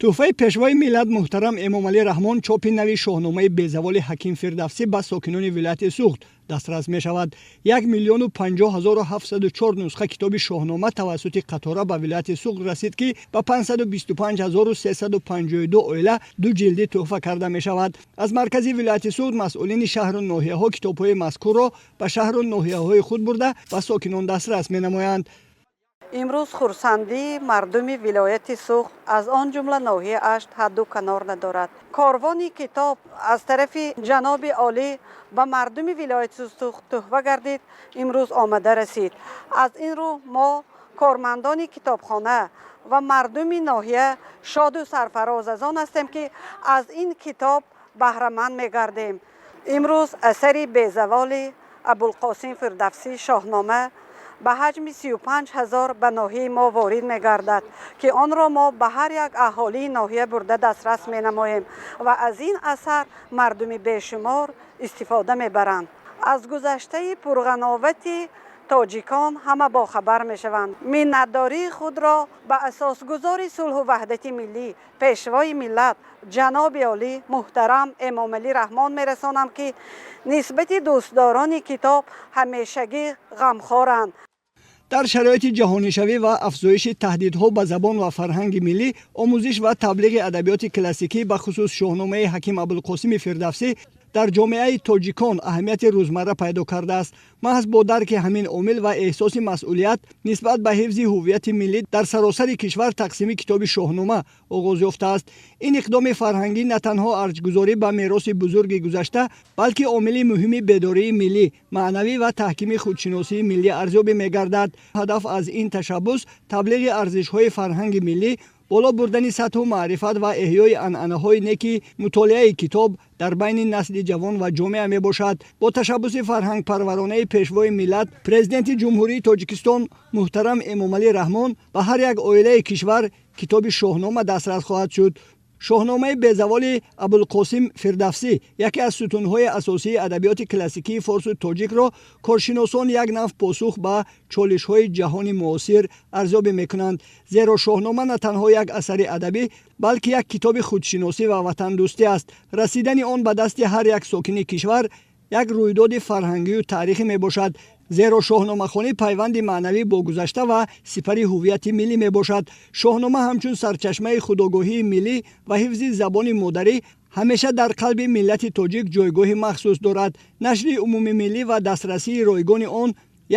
Тӯҳфаи Пешвои миллат муҳтарам Эмомалӣ Раҳмон, чопи нави Шоҳномаи безаволи Ҳаким Фирдавсӣ, ба сокинони вилояти Суғд дастрас мешавад. 1 050 704 нусха китоби Шоҳнома тавассути қатора ба вилояти Суғд расид, ки ба 525 352 оила ду ҷилдӣ тӯҳфа карда мешавад. Аз маркази вилояти Суғд масъулини шаҳру ноҳияҳо китобҳои мазкурро ба шаҳру ноҳияҳои худ бурда, ба сокинон дастрас менамоянд. Имрӯз хурсандии мардуми вилояти Суғд, аз он ҷумла ноҳияи Ашт, ҳадду канор надорад. Корвони китоб аз тарафи ҷаноби олӣ ба мардуми вилояти Суғд тӯҳфа гардид, имрӯз омада расид. Аз ин рӯ мо, кормандони китобхона ва мардуми ноҳия, шоду сарфароз аз он ҳастем, ки аз ин китоб баҳраманд мегардем. Имрӯз асари безаволи Абулқосим Фирдавсӣ, Шоҳнома, ба ҳаҷми 35 000 ба ноҳияи мо ворид мегардад, ки онро мо ба ҳар як аҳолии ноҳия бурда дастрас менамоем ва аз ин асар мардуми бешумор истифода мебаранд, аз гузаштаи пурғановати тоҷикон ҳама бохабар мешаванд. Миннатдории худро ба асосгузори сулҳу ваҳдати миллӣ, Пешвои миллат, ҷаноби олӣ муҳтарам Эмомалӣ Раҳмон мерасонам, ки нисбати дӯстдорони китоб ҳамешагӣ ғамхоранд. Дар шароити ҷаҳонишавӣ ва афзоиши таҳдидҳо ба забон ва фарҳанги миллӣ, омӯзиш ва таблиғи адабиёти классикӣ, бахусус Шоҳномаи Ҳаким Абулқосими Фирдавсӣ, дар ҷомеаи тоҷикон аҳамияти рӯзмарра пайдо кардааст. Маҳз бо дарки ҳамин омил ва эҳсоси масъулият нисбат ба ҳифзи ҳуввияти миллӣ дар саросари кишвар тақсими китоби Шоҳнома оғоз ёфтааст. Ин иқдоми фарҳангӣ на танҳо арҷгузорӣ ба мероси бузурги гузашта, балки омили муҳими бедории миллӣ, маънавӣ ва таҳкими худшиносии миллӣ арзёбӣ мегардад. Ҳадаф аз ин ташаббус таблиғи арзишҳои фарҳанги миллӣ, боло бурдани сатҳу маърифат ва эҳёи анъанаҳои неки мутолиаи китоб дар байни насли ҷавон ва ҷомеа мебошад. Бо ташаббуси фарҳангпарваронаи Пешвои миллат, Президенти Ҷумҳурии Тоҷикистон муҳтарам Эмомалӣ Раҳмон, ба ҳар як оилаи кишвар китоби Шоҳнома дастрас хоҳад шуд. Шоҳномаи безаволи Абулқосим Фирдавсӣ, яке аз сутунҳои асосии адабиёти классикии форсу тоҷикро коршиносон як нав посух ба чолишҳои ҷаҳони муосир арзёбӣ мекунанд, зеро Шоҳнома на танҳо як асари адабӣ, балки як китоби худшиносӣ ва ватандӯстӣ аст. Расидани он ба дасти ҳар як сокини кишвар як рӯйдоди фарҳангию таърихӣ мебошад, зеро шоҳномахонӣ пайванди маънавӣ бо гузашта ва сипари ҳуввияти миллӣ мебошад. Шоҳнома ҳамчун сарчашмаи худогоҳии миллӣ ва ҳифзи забони модарӣ ҳамеша дар қалби миллати тоҷик ҷойгоҳи махсус дорад. Нашри умумимиллӣ ва дастрасии ройгони он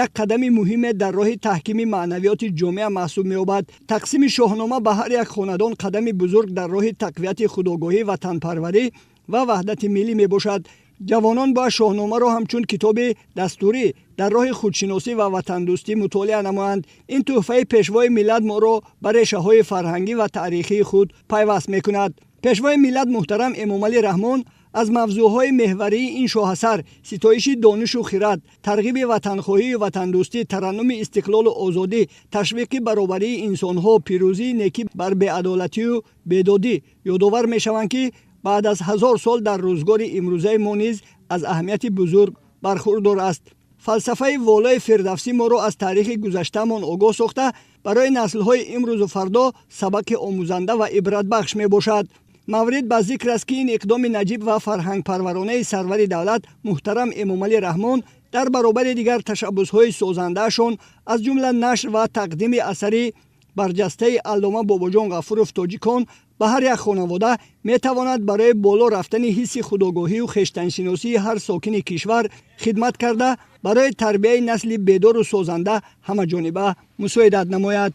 як қадами муҳиме дар роҳи таҳкими маънавиёти ҷомеа маҳсуб меёбад. Тақсими Шоҳнома ба ҳар як хонадон қадами бузург дар роҳи тақвияти худогоҳӣ, ватанпарварӣ ва ваҳдати миллӣ мебошад. Ҷавонон бояд Шоҳномаро ҳамчун китоби дастурӣ дар роҳи худшиносӣ ва ватандӯстӣ мутолиа намоянд. Ин тӯҳфаи Пешвои миллат моро ба решаҳои фарҳангӣ ва таърихии худ пайваст мекунад. Пешвои миллат муҳтарам Эмомалӣ Раҳмон аз мавзӯъҳои меҳварии ин шоҳасар ситоиши донишу хирад, тарғиби ватанхоҳию ватандӯстӣ, тараннуми истиқлолу озодӣ, ташвиқи баробарии инсонҳо, пирӯзии некӣ бар беадолатию бедодӣ ёдовар мешаванд, ки баъд аз 1000 сол дар рӯзгори имрӯзаи мо низ аз аҳамияти бузург бархурдор аст. Фалсафаи волои Фирдавсӣ моро аз таърихи гузаштаамон огоҳ сохта, барои наслҳои имрӯзу фардо сабақи омӯзанда ва ибратбахш мебошад. Маврид ба зикр аст, ки ин иқдоми наҷиб ва фарҳангпарваронаи сарвари давлат муҳтарам Эмомалӣ Раҳмон дар баробари дигар ташаббусҳои созандаашон, аз ҷумла нашр ва тақдими асари барҷастаи аллома Бобоҷон Ғафуров «Тоҷикон» ба ҳар як хонавода, метавонад барои боло рафтани ҳисси худогоҳию хештаншиносии ҳар сокини кишвар хидмат карда, барои тарбияи насли бедору созанда ҳамаҷониба мусоидат намояд.